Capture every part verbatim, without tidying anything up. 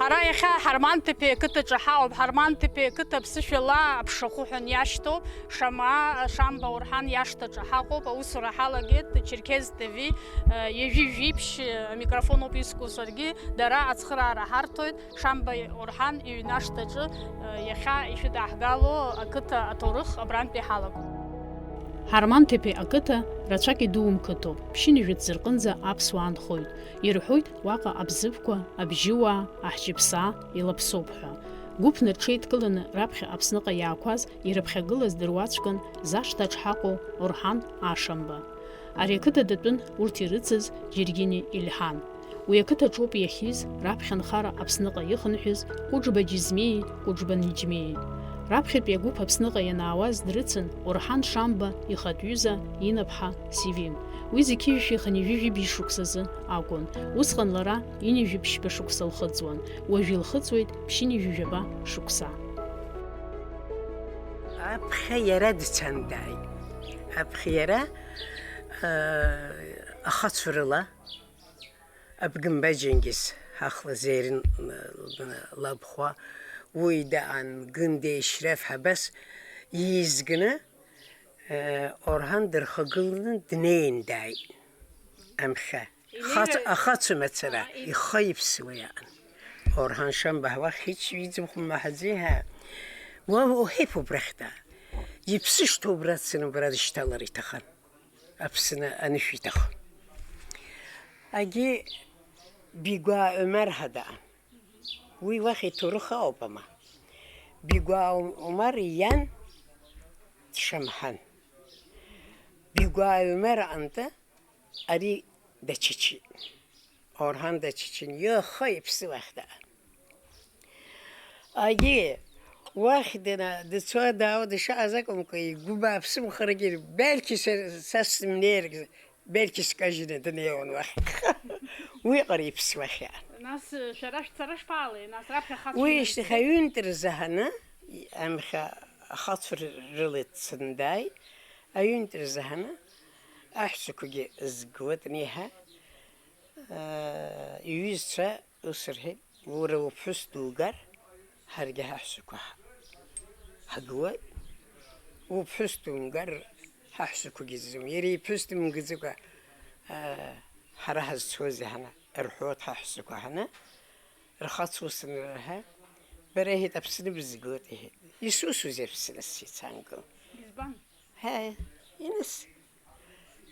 Ҳара иахьа Ҳарманҭеԥеи ақыҭаҿы ҳаҟоуп. Ҳарманҭеԥеи ақыҭа аԥсышәала аԥшахәы ҳәа иашьҭоуп. Шамаа, Шамба Орҳан иашҭаҿы ҳаҟоуп. Аусура ҳалагеит Черкез Т В, ҩажәи жәиԥшь, амикрофон ауп иску саргьы, дара ацхыраара ҳарҭоит. Шамба Орҳан иҩнашҭаҿы, иахьа ишәыдаҳгало ақыҭа аҭоурых абрантәи ҳалагоит. Ҳарманҭеԥеи ақыҭа рацәак идуу қыҭоуп, ԥшьынҩажәи ҵәы рҟынӡа аԥсуаа нхоит. Ирҳәоит, уаҟа абзыԥқәа, абжьыуаа, аҳҷыԥсаа илаԥсоуп ҳәа. Гәыԥны рҽеидкыланы раԥхьа Аԥсныҟа иаақәаз ирыԥхьагылаз дыруаӡәкын зашҭаҿ ҳаҟоу Орҳан Ашамба. Ари ақыҭа датәын урҭ ирыцыз Џьергини Елҳан. Уи ақыҭаҿоуп иахьиз раԥхьа нхара Аԥсныҟа ихынҳәыз Кәыџба Џьизмиеи Кәыџба Неџьмиеи. Раԥхьатәи агәыԥ Аԥсныҟа ианаауаз дрыцын Орҳан Шамба ихатә ҩыза Инаԥҳа Севим. Уи зқьи жәшәи хынҩажәи жәибжь шықәсазы акәын. Усҟан лара ҩынҩажәи ԥшьба шықәса лхыҵуан, уажә илхыҵуеит ԥшьынҩажәи жәаба шықәса. Аԥхьа иара дцан дааит. Аԥхьа иара, аа, ахацәа рыла, Абгымба Џьенгиз, ҳахла Зерин лабхәа, уи даан, Гындеи Ешреф Ҳабас иизгны, Орҳан дырхагыланы днеин дааит. Амхьа. Хаҵ-, ахацәа мацара, ихы иԥсуа иаан. Орҳан Шамба ҳуахь ицәиӡым хәмаҳаӡеи ҳәа. Уа уҳәеиԥ убрахь даа. Иԥсы шҭоу убра дцаны убра дышьҭалар иҭахын. Аԥсны анышә иҭахын. Агьи Бигәаа Омар ҳәа даан. Уи уахь иҭоурых ауп, ама. Бигәаа Омар иан дшамҳан. Бигәаа Омар аҟынтәи ари дачычит. Орҳан дачычын, ихы иԥсы уахь даан. Агьи, уахь дана-, дцо даауа дышааз акәымкәа, игәы бааԥсымхаргьы, бельки са, са сымнеиргь, бельки скажьны днеиуан уахь. Уиҟара иԥсуахьан. Нас, э, шәара шәцара шԥаалеи? Нас раԥхьа ахацәа Уи шьҭахь аҩынтә рзаҳаны, амхьа ахацәа рыла дцаны дааит, аҩынтә рзаҳаны аҳәсақәагьы згуа днеиҳа, э, иҩызцәа Ус рҳәеит, уара уԥҳәыс дугар, ҳаргьы ҳаҳәсақәа ҳ-, ҳагылоит. Уԥҳәыс думгар, ҳаҳәсақәагьы ззым. Иара иԥҳәыс дымгаӡакәа, аа, ҳара ҳазцозеи ҳана, рҳәоит ҳаҳәсақәа ҳаны, рхаҵа ус анырҳәа, бара, иҳәеит, Аԥсны бызгылеит, иҳәеит. Исусузеи Аԥсны сицангыл? Избан? Ҳаи, иныс,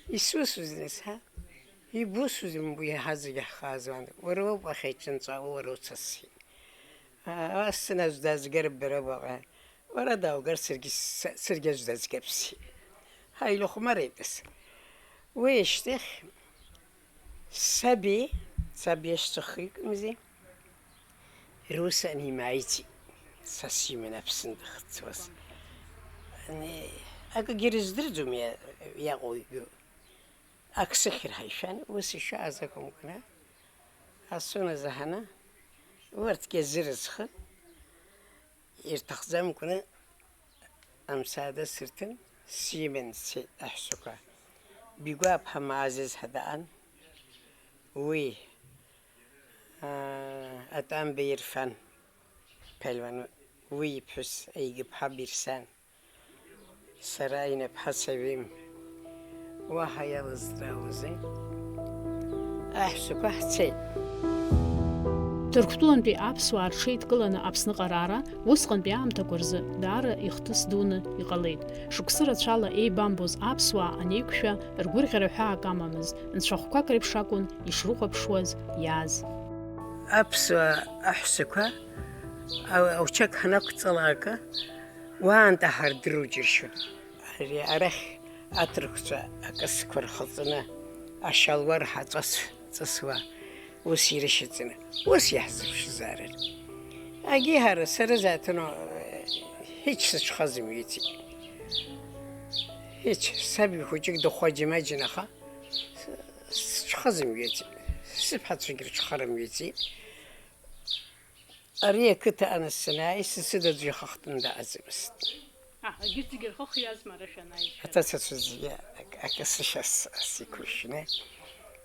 исусузеи, нас, ҳа? Ибусузеи, мгәы иаҳа зегьы ҳхаазуан. Уара уоуп уахьа иҿынҵәаауа, уара уцасхьеит. Аа, ас сыназу дазгар бара баҟа. Уара даугар саргьы с-, саргьы аӡә дазгап сҳәеит. Ҳаилахәмарит, нас. Уи ашьҭахь саби, саб иашьцәа хҩыкымзи. Рус анимааици, са симан Аԥсны дахьцоз. Ани, акгьы рыздырӡом иа-, иаҟоугьы. Ак сыхьыр ҳаишәан, ус ишааз акәымкәаны, асуна заҳаны, урҭгьы азы рызхын, ирҭахӡамкәаны, Амсаада сырҭын, симан сцеит аҳәсақәа. Бигәааԥҳа Маазез ҳәа даан, уи, аа, Атамба Ирфан, ԥелван, уи иԥҳәыс Аигыԥҳа Бирсан, сара Инаԥҳа Савим. Уаҳа иалызҵаауазеи? Аҳәсақәа ҳцеит. Ҭырқәтәылантәи аԥсуаа рҽеидкыланы Аԥсныҟа раара усҟантәи аамҭақәа рзы даара ихҭыс дуны иҟалеит. Шықәсы рацәала еибамбоз аԥсуаа анеиқәшәа, ргәырӷьара ҳәаак амамызт, нцәахәқәак реиԥш акәын ишрыхәаԥшуаз иааз. Аԥсуаа аҳәсақәа, а-, аучақ ҳанақәҵалак, уаантәи ҳардыруа џьыршьон. Ари арахь аҭырқәцәа акысқәа рхаҵаны, ашьалуар ҳаҵас-, ҵысуа, ус ирышьаҵаны, ус иаҳзыԥшызаарын. Агьи ҳара, сара заҭыну, ҳич сыҽхазымҩыцит. Ҳич, саб ихәыҷык дыхәаџьмаџьын, аха с-, сыҽхазымҩыцит, сыԥҳацәагьы рыҽхарымҩыцит. Ари ақыҭа анысзанааи, сыԥсы аӡәы ихахтәы дааӡамызт. А, егьырҭ зегьы рхы хиазма ара шәанааи? Аҭацацәа зегьы ак-, акы сышьас ас иқәышәны,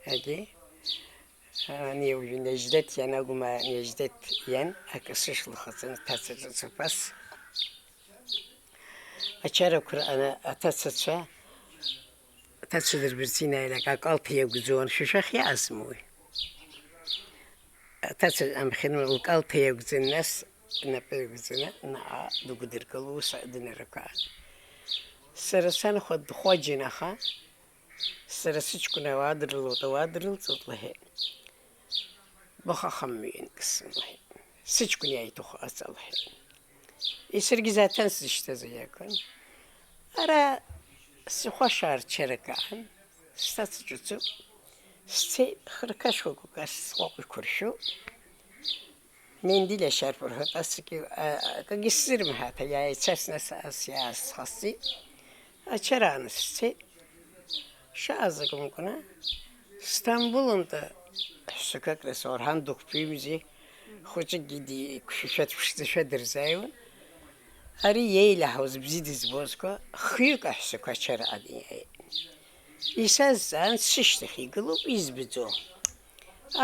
егьи, Ани уажәы Неџьдеҭ иан акәым, Неџьдеҭ иан акы сышлахаҵаны ҭаца ҿыцуп ас. Ачарақәа ра-, ана-, аҭацацәа, аҭацәа дырбырҵинаилак акалҭа иагәӡуан, шәа шәахь иаазмуи? Аҭаца амхьын лкалҭа иагәӡын, нас инапы иагәӡаны наҟ дыгәдыргыло ус днарықәаан. Сара санхәа дхәаџьын аха, сара сыҷкәын ауаа дрылоуп, ауаа дрылҵуеит лҳәеит. Баха хамҩа инксын лҳәеит. Сыҷкәын иааиҭаху аҵа лҳәеит. Исыргьы заҭан сзышьҭаз уи акәын. Ара сыхәашаар чарак аан, сҭаца ҿыцуп. Сцеит, хырқашәқәак ас сҟәаҟә иқәыршәу. Мендиль ашьарԥ рҳәоит, асгьы, а, акгьы сзырмҳәаҭа, иааицарсны ас, ас иаасхасҵеит. Ачара аанысҵеит. Шааз акәымкәаны, Сҭамбулынтәи ҳәсақәак рас Орҳан дықәԥимзи, хәыҷыкгьы диқәшәышәа дԥшӡашәа дырзааиуан. Ари иеилаҳауаз бзиа дызбозқәа, хҩык аҳәсақәа ачара адиаеит. Исазҵаан, сышьҭахь игылоуп, избаӡом.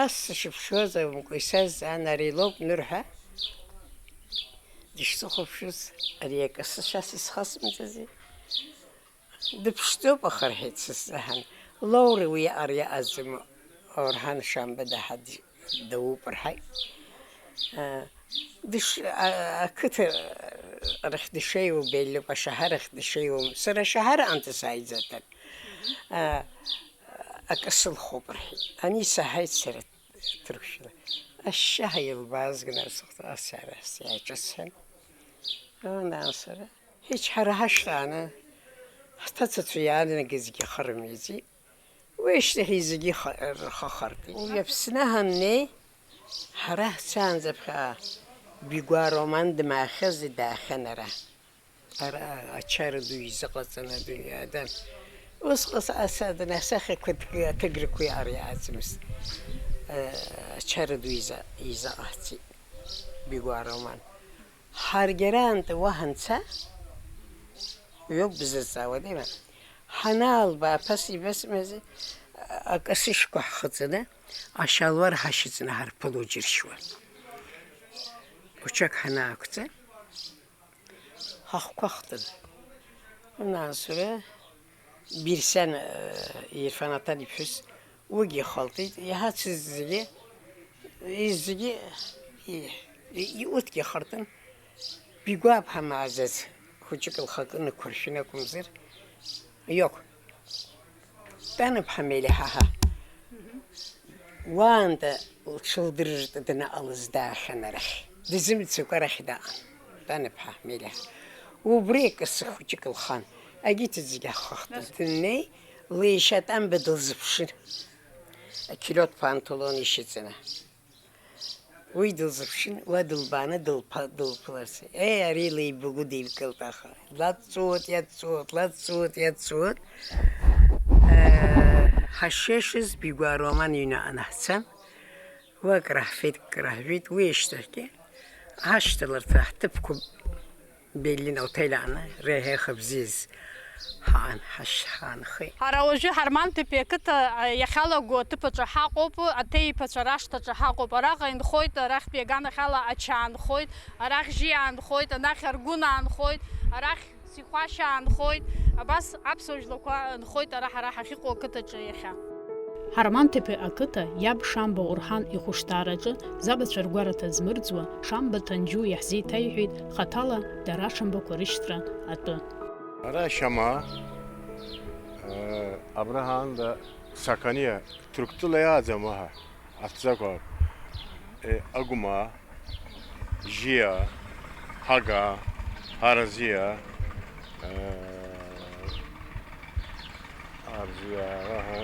Ас сшыԥшуаз акәымкәа, исазҵаан, ари лоуп нырҳәа. Дышсыхәаԥшыз, ари акасы шьас исхасымҵази? Дыԥшӡоуп, аха, рҳәеит, сызҵаҳан. Лоури уи ари аӡым, Орҳан Шамба даҳа д-, дауп, рҳәеит. А, дыш-, а, ақыҭа рахь дышеиуоу беилоуп, ашаҳар ахь дышеиуоу. Сара ашаҳар аамҭа сааиӡатәын. А, акы сылхуп, рҳәеит. Ани саҳаит сара ҭырқәшәала. Ашьшьаҳа илбаазган асыхәҭа асара сиаҿысхьан. Ана сара. Ҳичҳара ҳашьҭааны, ҳҭацацәа иаанагазгьы харымҩаӡеит. Уи ашьҭахь зегьы ха-, рхы хартит. Уи Аԥсны ҳаннеи, ҳара ҳцаанӡа ԥхьаҟа Бигәаа Роман дмаахьази даахьан ара. Ара ачара ду изыҟаҵаны адунеи аадан. Усҟан ас-, асадын асахьақәа ҭг-, аҭыграқәа иаара иааӡамызт. Э, ачара ду иза-, изаҟаҳҵеит Бигәаа Роман. Ҳаргьы араантәи уа ҳанца, уиоуп бзазҵаауа, деима? Ҳанаалба, аԥас ибасымази, акасышьқәа ҳхыҵаны, ашьалуар ҳашьыҵны ҳарԥыло џьыршьуан. Уҽак ҳанаақәҵа, ҳахқәа хтын. Нас ура, Бирсиан, э, Ирфан Аҭан иԥҳәыс, уигьы ихалҭеит, иҳацыз зегьы, зегьы, и-, и-, урҭгьы ихартын. Бигәааԥҳа мааӡац хәыҷык лхакы нықәыршәын акәымзар, иоук, Таныԥҳа Мелиҳаҳа. Уаанӡа лҽылдырыртә днаҟалаз даахьан арахь. Дызымцакәа арахь даҟан, Таныԥҳа Мелиҳа. Убри акасы хәыҷык лхан, агьыҭ зегьы ҳхахтын. Дыннеи, леишьа Тамба дылзыԥшын. Ақьылиоҭ панталон ишьаҵаны. Уи дылзыԥшын, уа дылбааны дылԥа-, дылԥыларц. Еи, ари леибагәыдеибгылт аха. Длаҵәҵәуот, иаҵәҵәуот, длаҵәҵәуот, иаҵәҵәуот. Э, ҳашшеишаз Бигәаа Роман иҩны анаҳцан, уа краҳфеит, краҳжәит, уи ашьҭахьгьы ҳашьҭаларҭа ҳҭыԥқәа Берлин аотель аҟны реиҳа ихы бзиаз ҳаан-, ҳаш-, ҳаанхеит. Ҳара уажәы Ҳарманҭыԥи ақыҭа, а, иахьалаго аҭыԥ аҿы ҳаҟоуп, аҭеиԥацәа рашҭаҿы ҳаҟоуп. Араҟа инхоит, арахьтәи аганахьала ача аанхоит, арахь жьи аанхоит, анахь аргәына аанхоит, арахь сихәашьа аанхоит. Абас аԥсуа жәлақәа нхоит ара ҳара ҳахьыҟоу ақыҭаҿы иахьа. Ҳарманҭыԥи ақыҭа иаб Шамба Орҳан ихәышҭаараҿы забацәа ргәараҭа змырӡуа Шамба Ҭанџьу иаҳзеиҭаиҳәеит хаҭала дара ашамбақәа рышьҭра атәы. Ара ашьама, э, абраҳанда саканиа, Ҭырқәтәыла иааӡам уаҳа аҭӡақәа. Э, агәмаа, жьиа, ҳага, аразиа, э, арзиа, араҳа,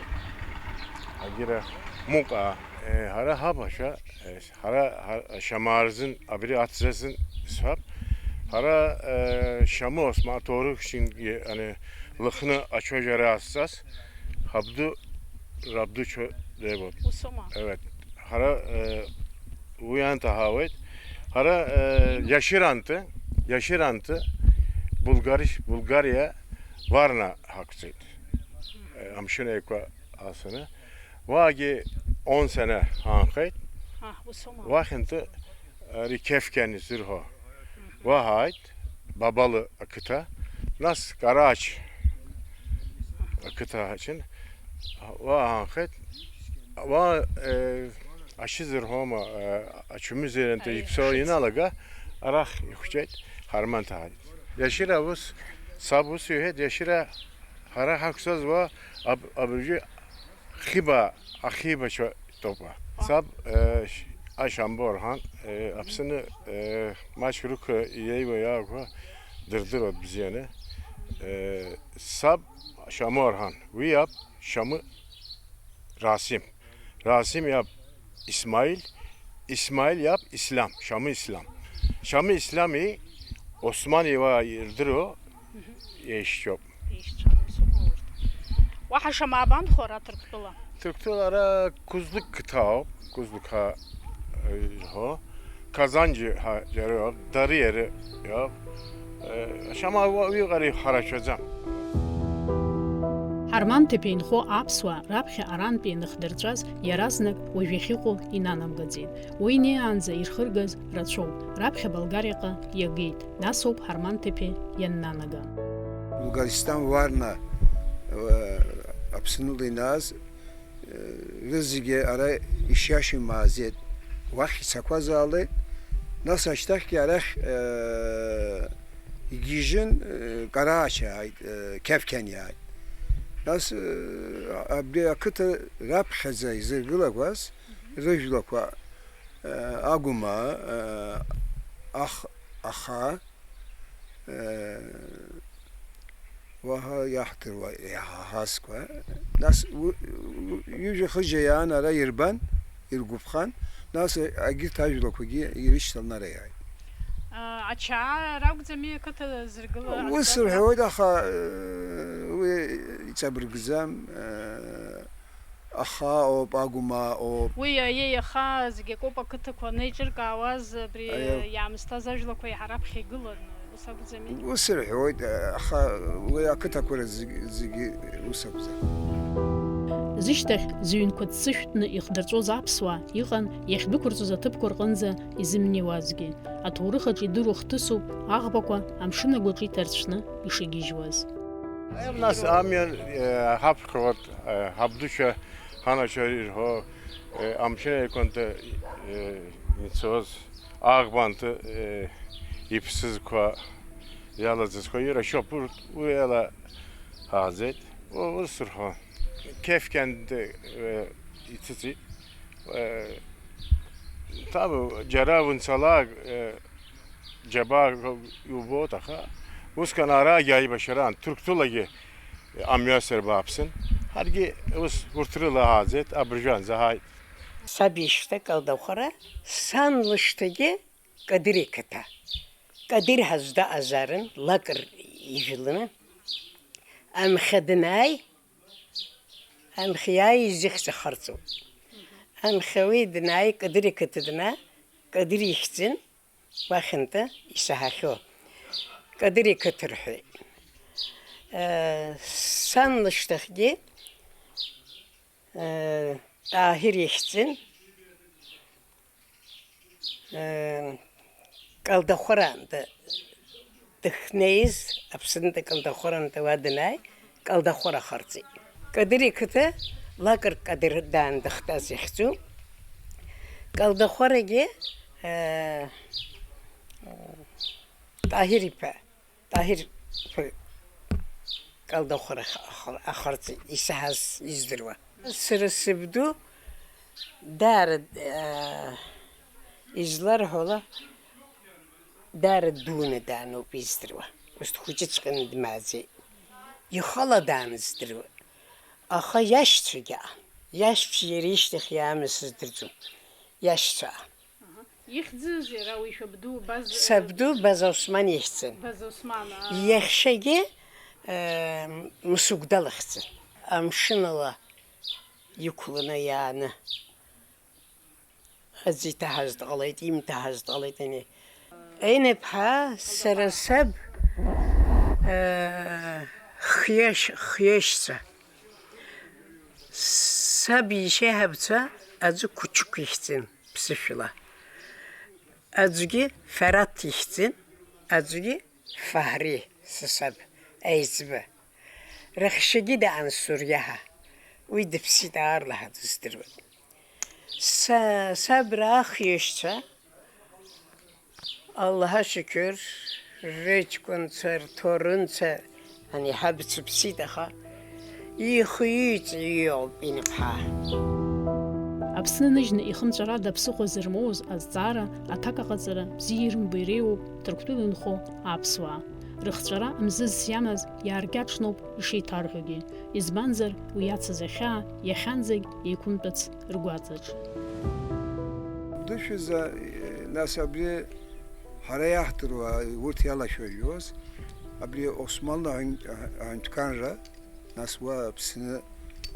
агьира, муҟа, э, ҳара ҳабашьа, э, ҳара, ҳа-, шьамаа рзын, абри аҭӡазын сҳәап, ҳара, э, шьамы осма аҭоурых шьынгьы, ани, Лыхны ачоа џьара аасҵас, ҳабду, рабду чо деибот. Усома? Evet. Ҳара, э, уи анҭ аҳауеит. Ҳара, э, иашьыранты, иашьыранты Булгариш-, Булгариа Варна ҳақәҵеит. Э, амшын еиқәа асаны. Уаагьы он сәнә аанхеит. Уахьынтә ари Қефқен изырҳәо. Уа ҳааит, Бабалы ақыҭа, нас Карач ақыҭа ҳачин. Уа ҳаанхеит. Уа, э, ашьы зырҳәома, э, ачымазаҩ иԥсо иналага, арахь ихәҷеит, Ҳарманҭ ҳааит. Иашьыра ус, саб ус иҳәеит, иашьыра ҳара ҳақәцаз уа аб-, абыржәы Хиба, ахибацәа тәоуп. Саб, э, Ш-, Ашамба Орҳан, э, Аԥсны, э, маҷк рықәра иеиуа иаақәа дырдыруеит бзианы. Э, саб Шамы Орҳан, уи иаб Шамы Расим. Расим иаб Исмаил, Исмаил иаб Ислам, Шамы Ислам. Шамы Ислами Осман иуаа ирдыруа еишьцәоуп. Еишьцәан, ус аума урҭ? Уаҳа шамаабанхо ара Ҭырқәтәыла? Ҭырқәтәыла ара Кәызлык қыҭа ауп, Кәызлык ҳәа, э, ирҳәо. Казанџьи ҳәа џьара иоуп, Дариа иоуп. Э, шама уа-, уи ҟари ҳарацәаӡам. Ҳарманҭыԥ инхо аԥсуаа раԥхьа арантәи ианыхдырҵәаз иаразнак уажә иахьыҟоу инанамгаӡеит. Уи инеиаанӡа ирхыргаз рацәоуп, раԥхьа Болгариаҟа иагеит, насоуп Ҳарманҭыԥи ианнанага. Булгаристан Варна, э, Аԥсныла инааз, э, рызегьы ара ишиашьым аазеит. Уахь ицақәазаалеит, нас ашьҭахьгьы арахь, э, игьежьын, э, Карач иааит, э, Қефқен иааит. Нас, э, абри ақыҭа раԥхьаӡа изыргылақәаз рыжәлақәа, э, Агәма, э, Ах-, Аха, э, уаҳа иаҳдыруа иаҳазкуа. Нас у-, у-, ҩыжәа хыжьа иаан ара ирбан, иргәаԥхан, нас егьырҭ ажәлақәагьы ирышьҭалан ара иааит. А, Ачаа ракәӡами ақыҭа зыргыла? Ус рҳәоит, аха, э, уи иҵабыргӡам, э, Аха ауп, Агәма ауп. Уи, аиеи, аха зегь акоуп ақыҭақәа анеиҿыркаауаз, абри, аиеи, иаамысҭаз ажәлақәа иаҳа раԥхьа игылан, ус акәӡами? Ус рҳәоит, аха уи ақыҭақәа рзы-, зегьы ус акәӡам. Зышьҭахь зыҩнқәа ццышәтәны ихдырҵәоз аԥсуаа иҟан иахьдәықәырҵоз аҭыԥқәа рҟынӡа изымнеиуазгьы. Аҭоурых аҿы идыру хҭысуп аӷбақәа амшын агәаҿы иҭарцәны ишагьежьуаз. Нас амҩан, э, ҳаԥхьаҟа, э, ҳабдуцәа, ҳанацәа ирҳәо, э, амшын аҩнқәа, э, ицоз, аӷбанҭа, э, иԥсызқәа, иалаӡызқәа ирашьоуп, урҭ уи ала ҳааӡеит. У-, ус рҳәон. Қефқен, э, иҭыҵит. Э, там џьара унцалак, э, џьабаа иубоит, аха усҟан арагьы аибашьраан Ҭырқәтәылагьы амҩасыр бааԥсын. Ҳаргьы ус урҭ рыла ҳааӡеит, абыржәы анӡа ҳааит. Саб ишьҭа Калдахәара, сан лышьҭагьы Кадыр иқыҭа. Кадыр ҳаздаҟазаарын, лакыр ижәланы. Анхьа данааи, анхьа иааиз ихьӡ ахырҵоит. Анхьа уи данааи, Кадыр иқыҭа данаа, Кадыр ихьӡын, уахьынтәи исаҳахьоу. Кадыр иқыҭа рҳәеит. Э, сан лышьҭахьгьы, э, Таҳир ихьӡын. Калдахәыраанӡа дыхнеиз, Аԥсынтәи Калдахәыраанӡа уа данааи, Калдахәыра ахырҵеит. Кадыр иқыҭа, Лакыр Кадыр даан дахьтәаз ихьӡуп. Калдахәырагьы, э, Таҳир иԥа. Таҳир Калдахәыр ах-, ах-, ахырҵеит, исаҳаз издыруа. Сара сабду даара, аа, изларҳәола, даара дуны даануп издыруа. Ус дхәыҷыҵәҟьаны дмааӡеит. Ихала дааназдыруа. Аха иашьцәагьы аан. Иашьцәа иара ишьҭахь иаама сыздырӡом. Иашьцәа аан. Аҳа. Ихьӡызеи иара уи шәабду Баз-, Сабду База Осман ихьӡын. База Осман, аа. Иахьшьагьы, э, Мсыгәда лыхьӡын. Амшынала иқәланы иааны аӡы иҭаҳаз дҟалеит, имҭаҳаз дҟалеит ани. Аинеԥҳа сара саб, э, хиашь-, хиашьцәа. Саб иашьеиҳабацәа аӡәы Қәычықә ихьӡын, ԥсышәала. Аӡәгьы Фараҭ ихьӡын, аӡәгьы Фаҳри, са саб, аиҵбы. Рахьшьагьы даан Суриа ҳәа. Уи дыԥсит, аарлаҳәа дыздыруеит. Са, сабра ахҩашьцәа, Аллаҳ ашьқәыр, рыҷкәынцәа, рҭоурынцәа, ани ҳаб дсыԥсит, аха ихы иҵ-, иоуп иныԥҳа. Аԥсны ныжьны ихымҵәарада аԥсыхәа зырмоуз азҵаара, аҭак аҟаҵара бзиа ирымбо иреиуоуп Ҭырқәтәыла инхо аԥсуаа. Рыхҵәара мзызс иамаз иааркьаҿноуп ишеиҭарҳәогьы, избанзар, уи иацыз ахьаа иахьанӡагь еиқәымтәац ргәаҵаҿ. Дышәыза, нас абри ҳара иаҳдыруа урҭ иалашәырҩуаз, абри Османлы аҳәын-, аҳәынҭқарра, нас уа Аԥсны,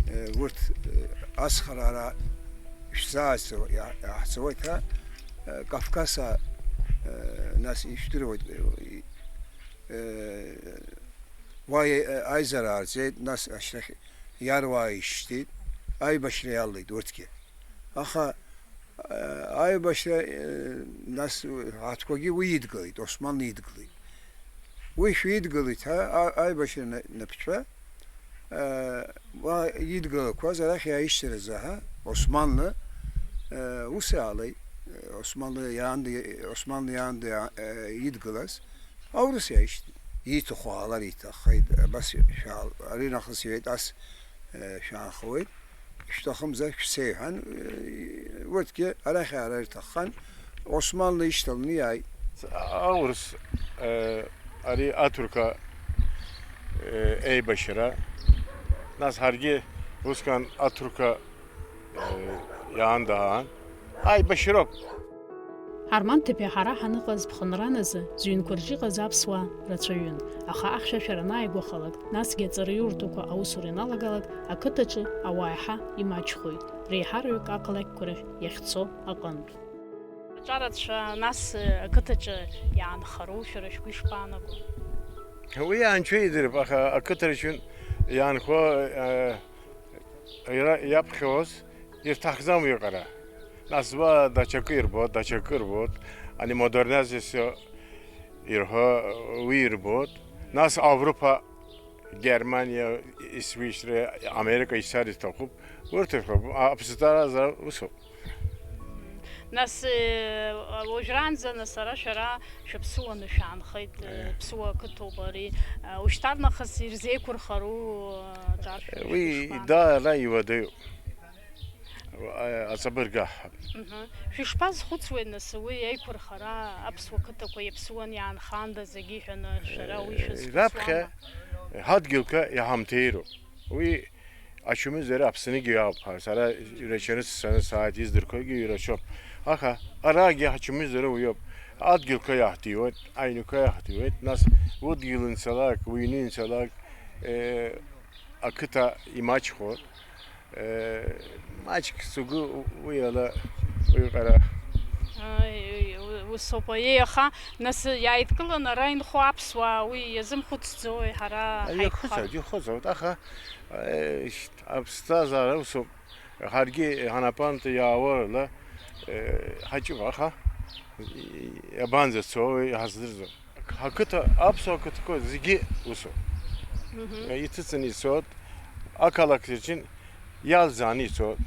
э, урҭ, э, ацхыраара шәзааӡо, иа-, иаҳҵауеит ҳәа, э, Кавказа, э, нас ишәдыруеит, э, э, уа, э, аизара аарҵеит, нас ашьҭахь иаруаа ишьҭит, аибашьра иалалеит урҭгьы. Аха, э, аибашьра, э, нас ҳаҭқәагьы уи идгылеит, Осман идгылеит. Уи шәидгылеит ҳәа, а-, аибашьра на-, наԥҵәа, э, уа идгылақәаз арахь иааишьҭыразы ҳәа, Османлы, э, ус иаалеит, Османлы иаанды, Османлы иаанды, э, идгылаз, аурыс иааишьҭит. Ииҭаху аалар иҭаххеит, абас шәаал-, ари нахыс иҳәеит, ас, э, шәаанхауеит. Ишәҭахымзар шәцеи ҳәан, урҭгьы арахь аара ирҭаххан, Османлы ишьҭаланы иааит. Аурыс, э, ари аҭырқәа, э, еибашьра, нас ҳаргьы усҟан аҭырқәа, э, иаандаан, аибашьроуп. Арманҭыԥи ҳара ҳаныҟаз ԥхынраназы зҩынқәа рҿы иҟаз аԥсуаа рацәаҩын, аха ахьшәашәара анааигәахалак, насгьы аҵараиурҭақәа аусура ианалагалак, ақыҭаҿы ауаа еиҳа имаҷхоит, реиҳараҩык ақалақьқәа рахь иахьцо аҟынтә. Аҿарацәа нас ақыҭаҿы иаанхару шәара шәгәы ишԥаанаго? Уи анцәа идырп, аха ақыҭаҿы иаанхо, э, Иара иаԥхьоз ирҭахӡам уи аҟара. Нас уа даҽакы ирбот, даҽакы ирбот, ани модернизациа ирҳәо уи ирбот. Нас Авропа, Германиа, Исвисра, Америка ицар иҭахуп. Урҭ ирҳәап, аԥсҭазаара усоуп. Нас, э, уажәраанӡа, нас, ара шәара шәаԥсуаны шәаанхеит, э, Аиа. Ԥсуа ақыҭоуп ари. Э, ушьҭарнахыс ирзеиқәырхару, э, аҿар шәара Уи шәышԥан? Даара иуадаҩуп. Аиа, аҵабыргыҳәа. Мгм. Шәышԥазхәыцуеи, нас, уи аиқәырхара, аԥсуа қыҭақәа иаԥсуан иаанханда зегьы ҳәаны, шәара уи Э, шәызхәыцуама? Раԥхьа ҳадгьылқәа иҳамҭеироуп. Уи Ачымазара Аԥсныгьы иоуп, ҳа, сара ирацәаны сцаны сааит, издырқәагьы ирацәоуп. Аха арагьы ачымазара уиоуп. Адгьылқәа иаҳҭиуеит, аҩнқәа иаҳҭиуеит, нас удгьыл инцалак, уҩны инцалак, э, ақыҭа имаҷхоит. Э, маҷк сгәы уи ала, уи ҟара. Аи, уи, уи, усоуп, аиеи, аха, нас, иааидкыланы ара инхо аԥсуаа уи иазымхәыцӡои, ҳара Аиеи, ҳаиқәхар? Ихәыцуеит, ихәыцуеит, аха, э, Аԥсҭазаара усоуп. Ҳаргьы ҳанапанты иаауа рыла, э, ҳаҷуп, аха иабанӡацо, уи ҳаздырӡом. Ҳақыҭа, аԥсуа қыҭақәа зегьы усоуп. Мгм. Иҭыҵны ицоит, ақалақь рҿы иалӡааны ицоит.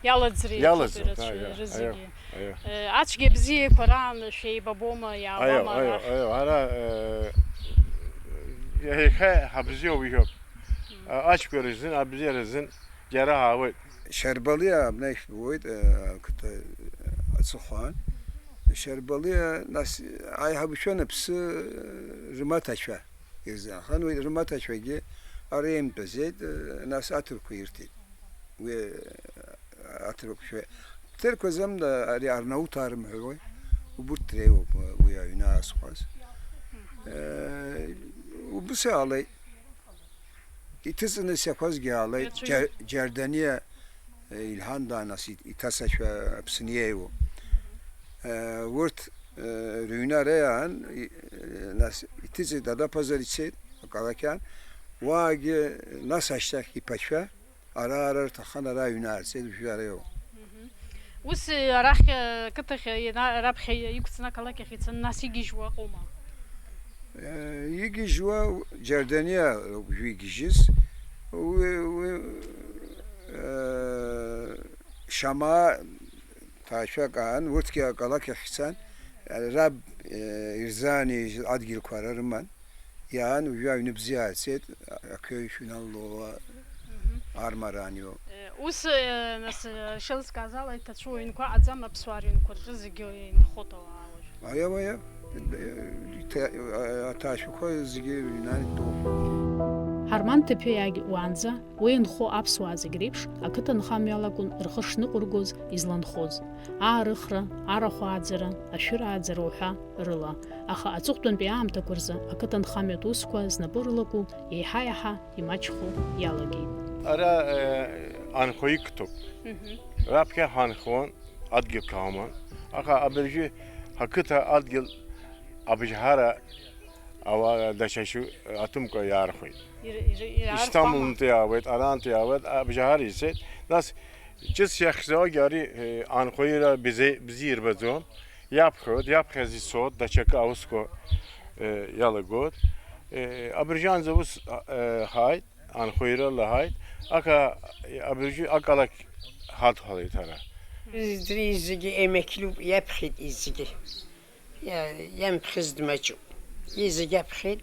Иалаӡра Иалаӡра, иҭоуп аиа, ирацәаҩы аиа, зегьы. Аиа. Э, ацәгьа бзиақәа раан шәеибабома, Аиа, иаауама аиа, арахь? Аиа, ара, э, иахьа ҳабзиоу иҳәоуп. А-, аҷкәынра рзын, абзиара рзын џьара ҳаауеит. Шьарбалиа абна ишәбоит, э, ақыҭа аҵыхәан. Шьарбалиа, нас, аиҳабацәа аԥсы рымаҭацәа ирзаанхан, уи рымаҭацәагьы ара имтәазеит, э, нас аҭырқәа ирҭеит. Уи, э, аҭырқәшәа. Ҭырқәа зам, ари Арнауҭаа рымҳәои, убурҭ дреиуоуп, уи аҩны аасхәаз. Э, убыс иаалеит. Иҭыҵны сиақәазгьы аалеит, Рацәаҩуп. Џьа-, Џьардания, э, Ильҳанда, нас ит-, иҭацашәа Аԥсны иеиуоуп. Э, урҭ, э, рыҩны ара иаан, и-, э, нас иҭыҵит, Адаԥазар ицеит, ақалақь аан. Уаагьы, нас ашьҭахь иԥацәа, Ара, ара рҭаххан, ара аҩны аарцеит, уажәы ара иоуп. Мгм. Ус, арахь, ақыҭахь, иана-, раԥхьа иқәҵны ақалақь ахь ицаны, нас игьежьуа ыҟоума? Э, игьежьуа Џьардениа уажәы игьежьыз. Уи, уи, э, Шамаа ҭаацәак аан, урҭгьы ақалақь ахь ицан, раб, э, ирзааниз адгьылқәа ара рыман. Иаан, уажәы аҩны бзиа аарцеит, ақыҩ Финал Лоуа Мгм. Армаранио. Э, ус, э, нас, э, шеилыскааз ала, иҭацәу аҩнқәа аӡам, аԥсуаа рыҩнқәа рҿы зегьы инхоит ауаа уажәы. Аиа, аиа, иҭа-, аҭаацәақәа зегьы ҩнан итәоуп. Ҳарман Ҭыԥиагь уаанӡа уи инхо аԥсуаа зегь реиԥш ақыҭанхамҩа алакәын рхы шныҟәыргоз изланхоз, аарыхра, арахә ааӡара, ашәыр ааӡара уҳәа рыла. Аха аҵыхәтәантәи аамҭақәа рзы ақыҭанхамҩатә усқәа знапы рылаку еиҳа-еиҳа имаҷхо иалагеит. Ара, э, анхо иқәтәоуп. Мгм. Раԥхьа ҳанхон, адгьылқәа ҳаман. Аха абыржәы ҳақыҭа адгьыл абжьаҳара ауаа дашьашьу аҭымкәа иаархәеит. Ир-, ир-, ираархәама? Ишьҭамлынтә иаауеит, арантә иаауеит, абжьаҳара ицеит. Нас ҿыц иахьӡогьы ари, э, анхоира бзиа-, бзиа ирбаӡом. Иаԥхьоит, иаԥхьаз ицоит, даҽакы аусқәа, э, иалагоит. Э, абыржәанӡа ус, э, ҳааит, анхоира лаҳаит, аха абыржәы ақалақь ҳадҳәалеит ҳара. Зегьы еимеқьлуп, иаԥхьеит зегьы. Иа-, иамԥхьаз дмаҷуп. Зегьы аԥхьеит.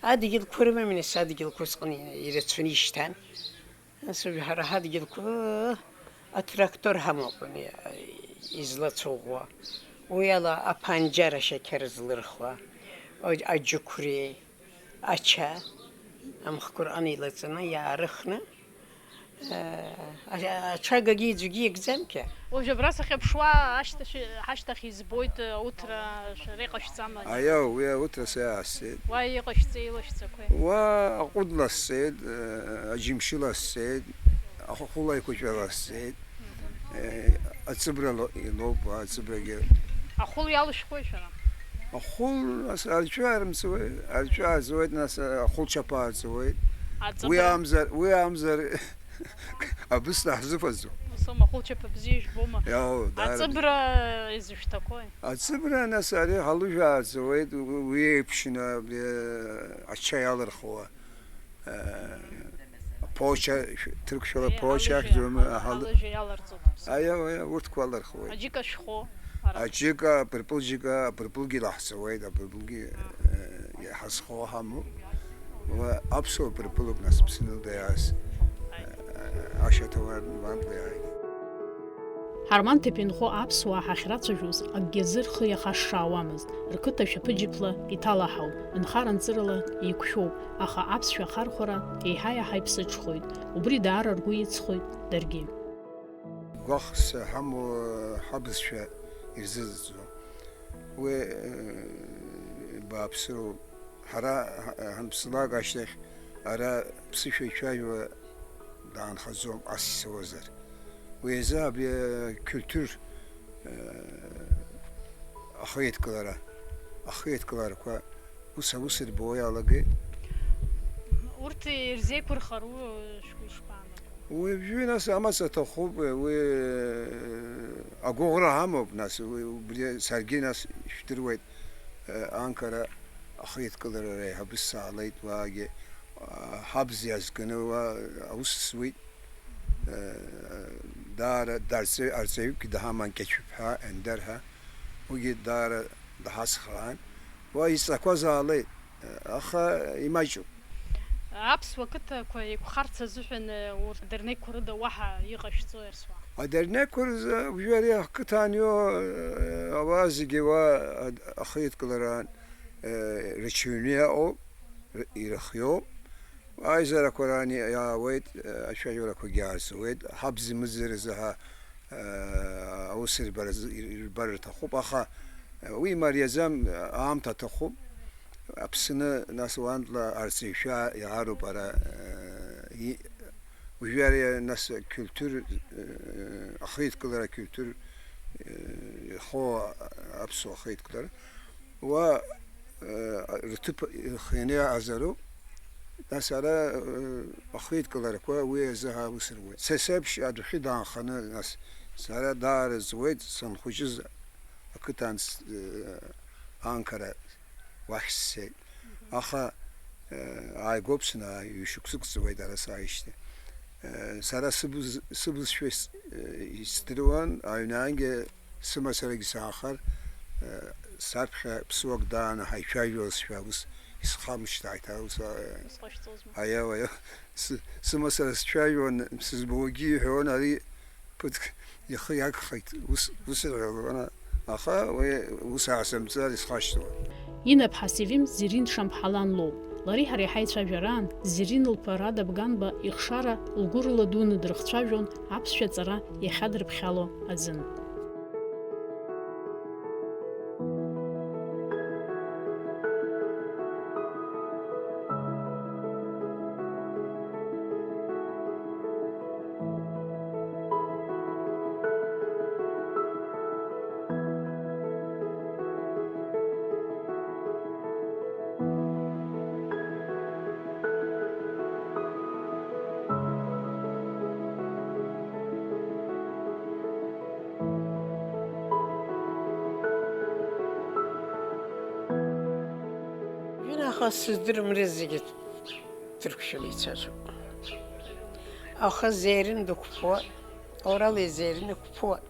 Адгьылқәа рымами, нас адгьылқәа усҟан ирацәаны ишьҭан. Нас уажә ҳара ҳадгьылқәа атрактор ҳамоуп, ани, излацәыӷәӷәа. Уи ала аԥанџьар ашьақьыр злырхуа, аџьықәреи, ача, амхқәа рҟны илаҵаны, иаарыхны, а-, аҽагагьы иӡәгьы иакӡамкьа. Уажә абра сахьыԥшуа ашьҭахь, ҳашьҭахь избоит ауҭра, шәара иҟашәҵама? Аиа, уи ауҭра са иаасцеит. Уа иҟашәҵеи илашәҵақәеи? Уа аҟәыдласҵеит, аџьымшьыласҵеит, ахәылаиқәаҵәаласҵеит, аҵыбра ло-, илоуп, аҵыбрагьы. Ахәыл иалышәхуеи шәара? Ахәыл, нас, арҵәаа рымҵуеит, арҵәаа аарҵуеит, нас, ахәылчаԥа аарҵуеит. Аҵыбра? Уи амзар, уи амзар, абысҭа ҳзыфаӡом. Ус аума, ахәылчаԥа бзиа ижәбома? Иао, даара. Аҵыбра изышәҭақәои? Аҵыбра, нас, ари ҳалыжә аарҵуеит, уи, уи еиԥшны, абри, ача иалырхуа. Э, ԥоча, шә-, ҭырқәшәала Е, ԥоча алыжә, ахьӡума, аҳа-, аҳа-, алыжә иаларҵоит. Аиа, аиа, урҭқәа алырхуеит. Аџьыка шәхо, ара. Аџьыка, апырпыл џьыка, апырпылгьы лаҳҵауеит, апырпылгьы, э, иҳазхо ҳамоуп. Уа аԥсуа пырпылуп, нас, Ԥсынылда иааз, э, ашьаҭауан уантәи ааит. Ҳарманҭыԥ инхо аԥсуаа ҳахьрацәажәоз, акгьы азы рхы иахашшаауамызт, рқыҭа шәаԥыџьаԥла иҭалаҳау, нхара-нҵырала еиқәшәоуп, аха аԥсшәа ахархәара еиҳа-еиҳа иԥсыҽхоит, убри даара ргәы иҵхоит даргьы. Гәаӷс ҳамоу ҳабызшәа ирзыӡӡом. Уи, э, бааԥсыроуп. Ҳара ҳа-, ҳанԥслак ашьҭахь ара ԥсышәа ицәажәауа даанхаӡом, ас исоуазар. Уи азы абри, э, культур, э, ахеидкылара, ахеидкыларақәа ус аус рбо иалагеит. Урҭ ирзеиқәырхару шәгәы ишԥаанаго? Уажәы, нас, амаҵ аҭахуп, уи, э, агәыӷра ҳамоуп, нас, уи, убри саргьы, нас, ишәдыруеит, э, анкара ахеидкылара реиҳабыс саалеит, уаагьы, а, ҳабз иазкны уа аус зуеит. Э, даара дарҵаҩ-, арҵаҩыкгьы даҳаман, Кьачыԥҳа Ендар ҳәа. Уигьы даара даҳацхраан. Уа изҵақәаз аалеит, аха имаҷуп. Аԥсуа қыҭақәа еиқәхарц азыҳәан, урҭ адернеққәа рыда уаҳа иҟашәҵои, арсуа? Адернеққәа рзы уажәы ари ҳқыҭа анио, ауаа зегьы уа ахеидкылараан, э, рыҽыҩны иаҟоуп, р-, ирыхиоуп. Аизарақәа раан иаауеит, э, ацәажәарақәагьы аарҵуеит. Ҳабз имыӡыраз ҳәа, э, аус ирбаразы-, ир-, ирбар рҭахуп, аха, э, уи имариаӡам, аамҭа аҭахуп. Аԥсны, нас, уантла арҵаҩшәа иаароуп ара, э, и-, уажәы ари, нас, культур, э, ахеидкылара культур, э, ихоу аԥсуа ахеидкылара. Уа, э, рҭыԥ рхианы иаҟазароуп. Нас ара, э, ахеидкыларақәа уи азы ҳаус руеит. Са сеиԥш адәахьы даанханы, нас, сара даара зуеит, санхәыҷыз ақыҭан с-, э, анкара уахь сцеит. Аха, э, ааигәоуп санааи, ҩ-шықәсык ҵуеит ара сааижьҭеи. Э, сара сыбз-, сыбызшәа ис-, э, исдыруан, аҩнаангьы сымацарагьы саахар, э, саԥхьа ԥсуак дааны ҳаицәажәозшәа ус исхамышҭааит, ус, э, Исҟашәҵозма? Аиау, аиау. Сы-, сымацара сцәажәон, сызбогьы иҳәон, ари ԥыҭк ихы иагхеит, ус, ус иҳәалон, аха уи ус аасымҵар исхашҭуан. Инаԥҳа Селим Зерин дшамԥҳалан лоуп. Лареи ҳареи ҳаицәажәараан, Зерин лԥа Рада Бганба ихшара лгәы рыла дуны дрыхцәажәон аԥсшәа ҵара иахьадырԥхьало азын. Жәаха сыздырам, рызегьы Ҭырқәшәала ицәажәоуп. Аха Зерин дықәԥо, Орали Зерин иқәԥо,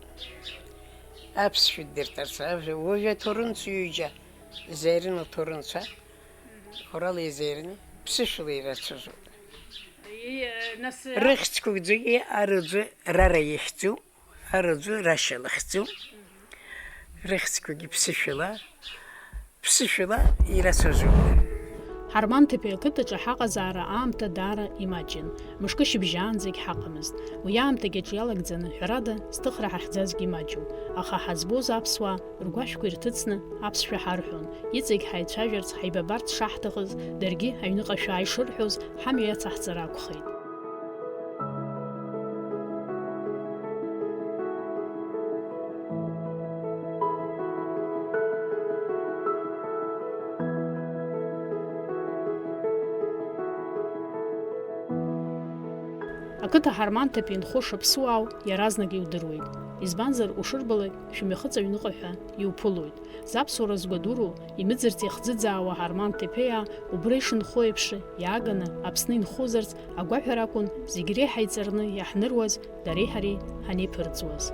аԥсшәа ддыртарц, уажәы аҭоурынцәа ҩыџьа, Зерин лҭоурынцәа, Орали Зерин, ԥсышәала ирацәажәоит. Нас, Рыхьӡқәа зегьы арӡы рара ихьӡуп. Араӡәы рашьа лахьӡуп, рыхьӡқәагьы ԥсышәала, ԥсышәала ирацәажәоит. Ҳарманҭыԥи ақыҭаҿы ҳаҟазаара аамҭа даара имаҷын, мышкы шьыбжьаанӡагь ҳаҟамызт. Уи аамҭагь аҿы иалагӡаны, ҳәарада, зҭыхра ҳахьӡазгьы маҷуп, аха ҳазбоз аԥсуаа ргәашәқәа ирҭыҵны аԥсшәа ҳарҳәон, иҵегь ҳаицәажәарц, ҳаибабарц шаҳҭахыз, даргьы аҩныҟа шәааи шырҳәоз, ҳамҩа иацаҳҵар акәхеит. Ақыҭа Ҳарманҭыԥ инхо шаԥсуаау иаразнак иудыруеит, избанзар, ушырбалак шәымҩахыҵ аҩныҟа ҳәа иуԥылоит. Заԥсуара згәадуроу, имыӡырц иахӡыӡаауа Ҳарманҭыԥиаа убра ишынхо еиԥш иааганы Аԥсны инхозарц агәаҳәара акәын зегь реиҳа иҵарны иаҳныруаз дареи ҳареи ҳанеиԥырҵуаз.